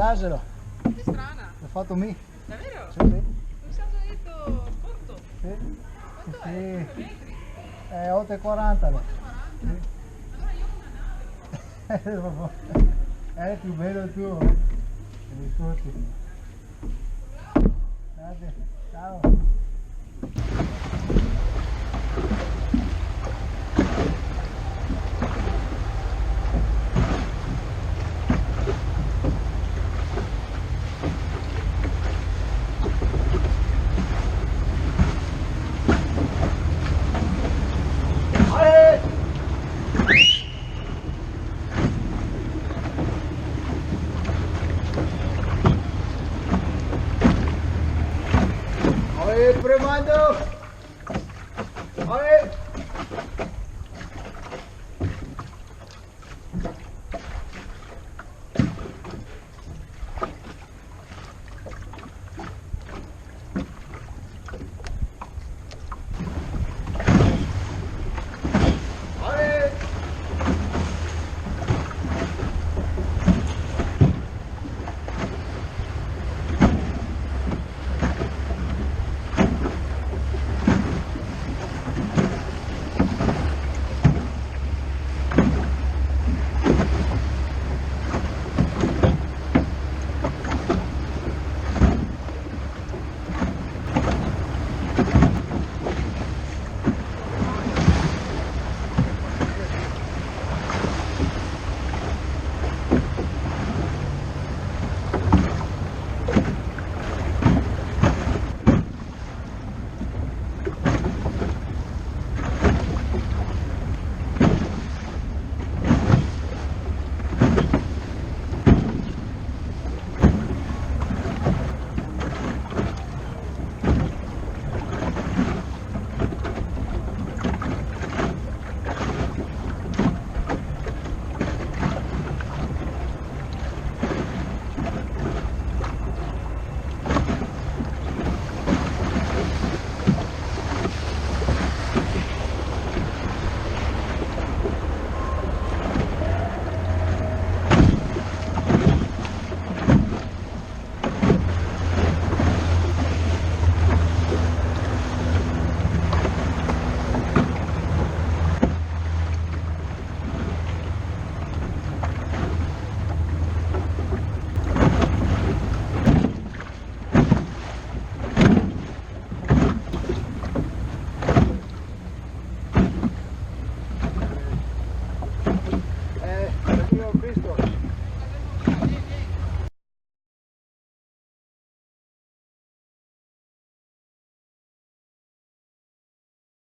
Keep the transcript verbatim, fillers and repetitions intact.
Aselo. Che strana. L'ho fato mi. Davvero? Sì, sì. Un salto detto corto. Sì. Quanto è? Sì. Due metri? Eh, otto e quaranta, no? Otto e quaranta? Sì. Allora io ho una nave. Eh, vabbè. È più bello il tuo, eh. I discorsi. Grazie. Ciao. Oye, premando!